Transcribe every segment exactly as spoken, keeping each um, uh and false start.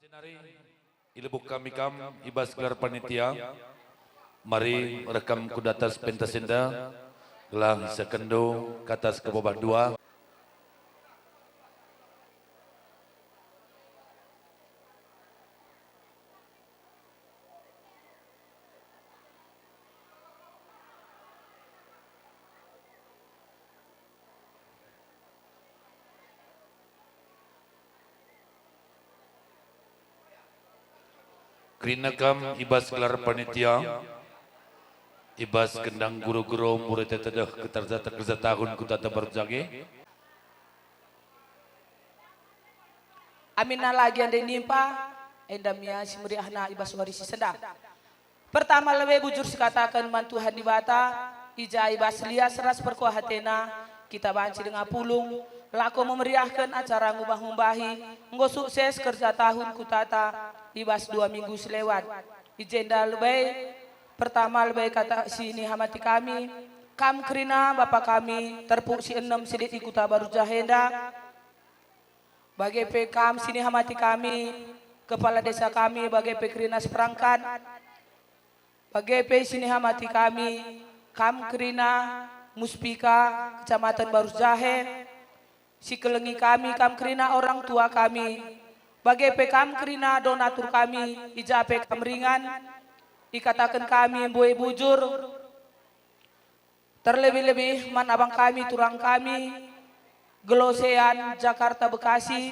Nari, ilebuh kami kam i bas gelar panitia, mari reh kam ku datas pentas enda, gelah isehkenndu ku atas ku babah dua. Kerina kam i bas gelar panitia, i bas gendang guru-guru murid tedeh keterjata kerja tahun Kutata Baru Jahe. Aminna lagi ande nimpa, enda mia si meriahna i bas wari si sendah. Pertama lebe bujur sikataken man Tuhan Dibata, i ja i bas lias ras perkuah atena, kita banci denga pulung, lako memeriahken acara ngubah-ngubahi, enggo sukses kerja tahun Kutata i bas dua minggu si lewat. I jenda lebe, pertama lebe kata si nihamati kami, kam kerina bapa kami, terpuk si enem si lit i Kuta Baru Jahe enda, bage pe kam si nihamati kami, kepala desa kami, bage pe kerina seperangkat, bage pe si nihamati kami, kam kerina Muspika, Kecamatan Baru Jahe, si kelengi kami, kam kerina orang tua kami, bage pe kam kerina donatur kami, i ja pe kam ringan, ikataken kami mbue bujur, terlebih-lebih man abang kami, turang kami, Gelosean, Jakarta, Bekasi,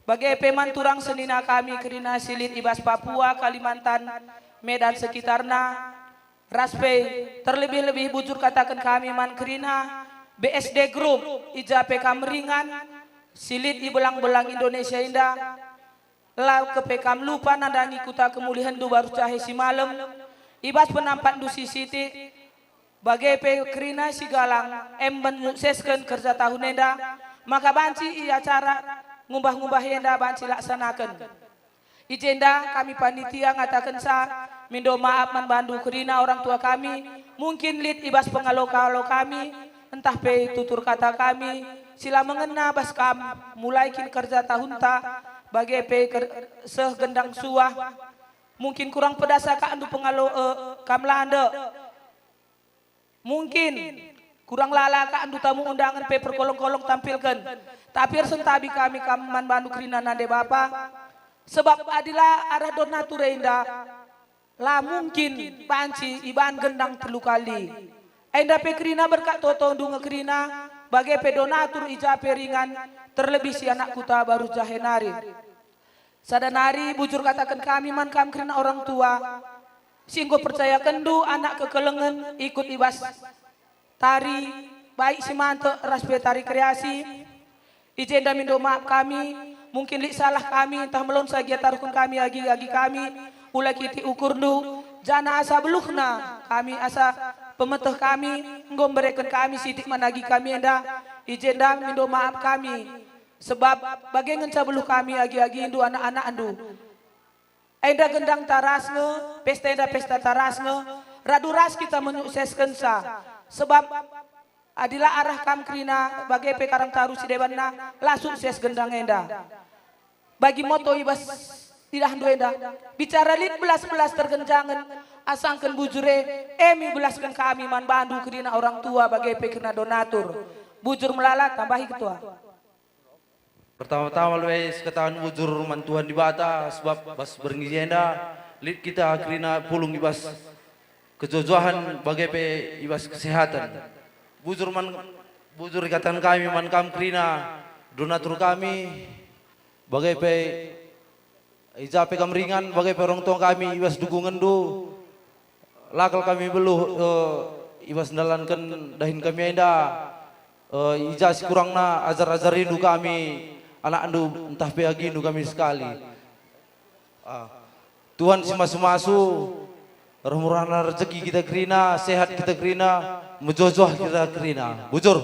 bage pe man turang senina kami kerina si lit i bas Papua, Kalimantan, Medan sekitarna, ras pe terlebih-lebih bujur kataken kami man kerina B S D Group, i ja pe kam ringan, si lit i belang-belang Indonesia enda, la kepe kam lupa nandangi kuta kemulihenndu Baru Jahe si malem, i bas penampakndu si sitik, bage pe kerina si galang, emben nyuksesken kerja tahun enda, maka banci i acara ngumbah-ngumbah enda banci laksanaken. I jenda kami panitia ngatakenca mindo maap man bandu kerina orang tua kami, mungkin lit i bas pengalo-kalo kami, ntah pe tutur kata kami si la mengena bas kam, mulai kin kerja tahunta, bage pe ker-, seh gendang suah. Mungkin kurang pedas akapndu pengalo, e, kam la ndek. Mungkin kurang lala akapndu tamu undangen pe perkolong-kolong tampilken. Tapi ersentabi kami kam man bandu kerina nande bapa. Sebab adi la arah donatur enda, la mungkin banci iban gendang telu kali. Enda pe kerina berkat totondu nge kerina, bage pe donatur i ja pe ringan, terlebih si anak kuta Baru Jahe nari. Sada nari bujur kataken kami man kam kerina orang tua, si enggo percayakenndu anak kekelengen ikut i bas tari, baik si mantek ras pe tari kreasi. I jenda mindo maap kami, mungkin lit salah kami, ntah melonsa gia taruhken kami agi-agi kami, ula kitik ukurndu, janah asa beluhna kami, asa pemeteh kami, enggo mbereken kami sitik man agi kami enda, i jenda mindo maap kami. Sebab bage ngenca beluh kami agi-agindu anak-anakndu. Enda gendangta ras nge, pesta enda pestata ras nge, radu ras kita menyukseskenca. Sebab adi la arah kam kerina, bage pe karang taru si debanna, la sukses gendang enda. Bagi moto i bas idahndu enda, bicara lit belas-belas tergenjangen, asangken bujur e, e me ibelasken kami man bandu kerina orang tua, bage pe kerina donatur. Bujur melala, tambahi ketua. Pertama-tama lebe sikataken bujur man Tuhan Dibata, sebab bas berngi enda lit kita kerina pulung i bas kejojohan bage pe i bas kesehatan. Bujur man, bujur ikataken kami man kam kerina donatur kami, bage pe i ja pe kam ringan, bage pe orang tua kami i bas dukungenndu. La kal kami beluh, eh, i bas ndalanken dahin kami enda, eh, i ja si kurangna ajar-ajarindu kami, anakndu, ntah pe agindu kami sekali. Ah, Tuhan si masu-masu, reh murahna rejeki kita kerina, sehat kita kerina, mejojoh kita kerina. Bujur.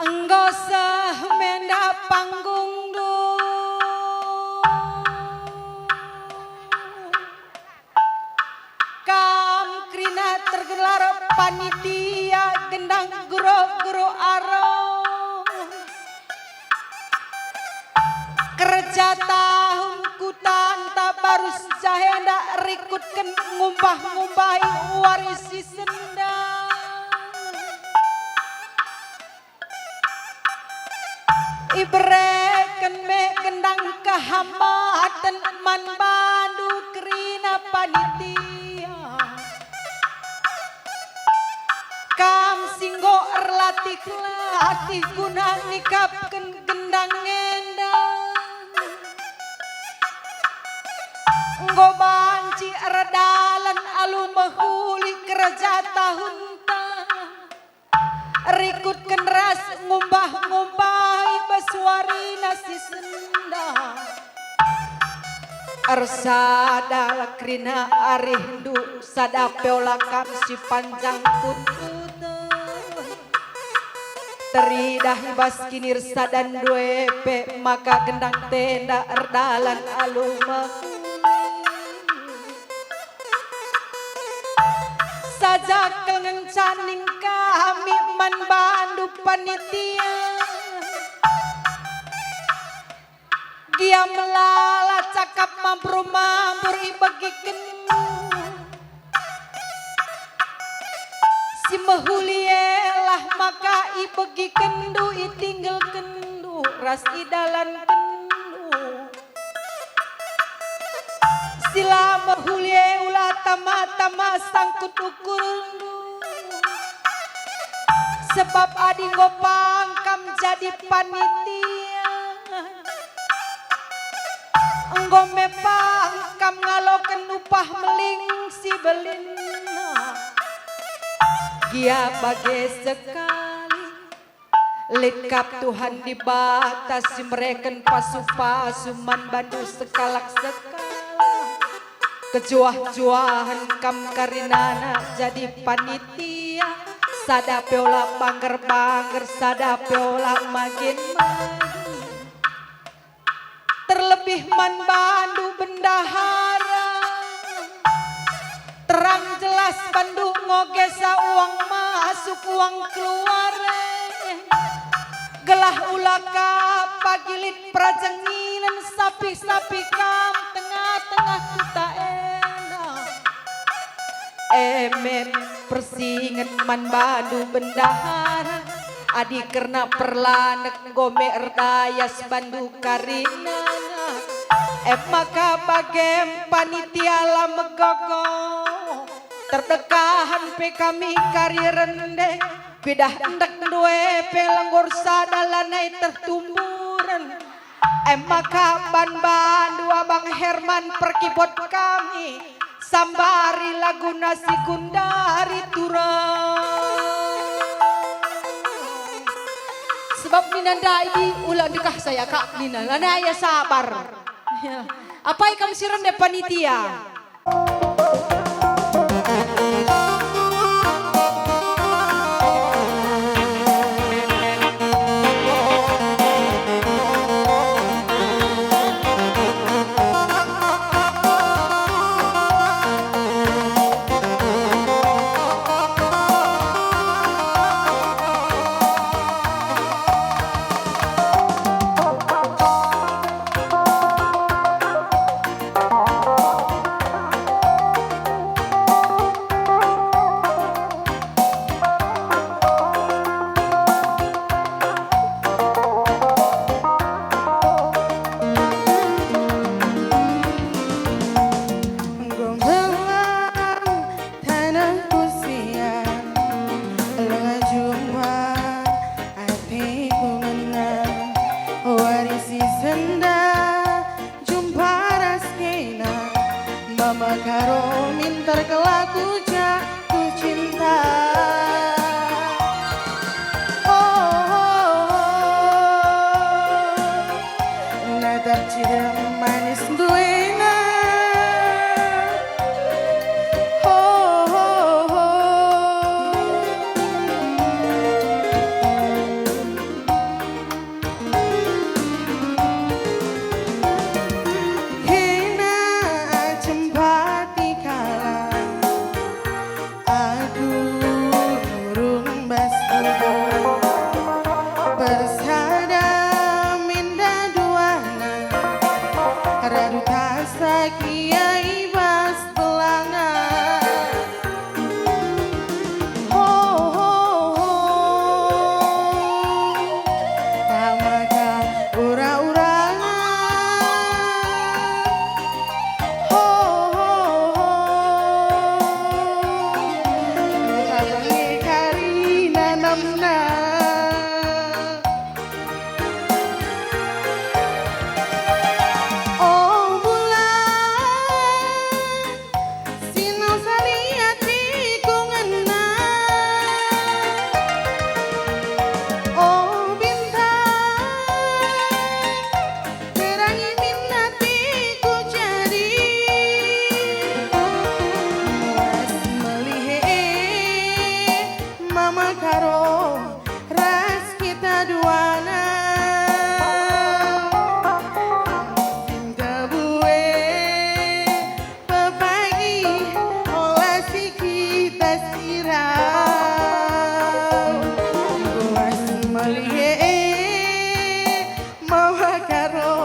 Enggo seh menda panggungndu. Kam kerina tergelar panitia gendang guru-guru arus. Kerja tahun kutanta barus jahenda rikutken ngumbah-ngumbahi wari si sendah. Ibereken me gendang kehamaten man bandu kerina panitia. Kam si enggo erlatih-latih guna nikapken gendang enda. Enggo banci erdalan alu mehuli kerja tahunta. Rikutken ras ngumbah-ngumbahi bas warina si sendah. Ersada kerina arihndu sada pe ola kam si panjang kututeh. Teridah i bas kinirsadandu e pe maka gendang enda erdalan alu mehuli. Saja kal ngenca ning kami man bandu panitia. Gia melala cakap mambur-mambur ibegikenndu. Si mehuli e lah maka ibegikenndu, itinggelkenndu ras idalankenndu. Si la mehuli e ula tama-tama sangkut ukurndu. Sebab adi enggo pang kam jadi panitia, enggo me pang kam ngaloken upah meling si belinna. Gia bage sekali. Lit kap Tuhan Dibata si mereken pasu-pasu man bandu sekalak-sekalak. Kejuah-juahen kam karinana jadi panitia, sada pe ola bangger-bangger, sada pe ola magin-magin. Terlebih man bandu bendahara. Terang jelas bandu ngogesa uang masuk, uang keluar e. Gelah ula ka pagi lit perjenginen sapih-sapih kam tengah-tengah kuta enda. Emen persinget man bandu bendahara, adi kerna perlanek enggo me erdayas bandu karinana. E maka bagem panitia la megogo, terdekahen pe kami kari rende, kuidah endekndu e pe lenggor sada lanai tertumburen. E maka ban bandu Abang Herman perkibot kami, sambari laguna si gundari turang. Sebab nina ndai ula ndekah saya kak nina, lanai ia sabar. Ya. Apai kam si rende panitia? Karo minter kelaku jatuh cinta. Oh, oh, oh. Natap cidem manis duena. Oh, oh, oh. Kena cempati kalak, aku nurung bas tubuh. Bersada minda duana, radu tasak ia i bas pelanga. Ho, ho, ho. Tama ka ura-urangan. Ho, ho, ho. Tama nge kari nanamna. Oh, bulan. Si nau sali atiku ngena. Oh, bintang, terangi min atiku jadi. Muas melihe e, Mama Karo, ras kita duana. Cinta bue, pepagi, ola si kita sirau. Puas melihe e, Mama Karo,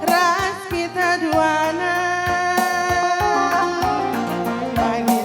ras kita duana. Bagi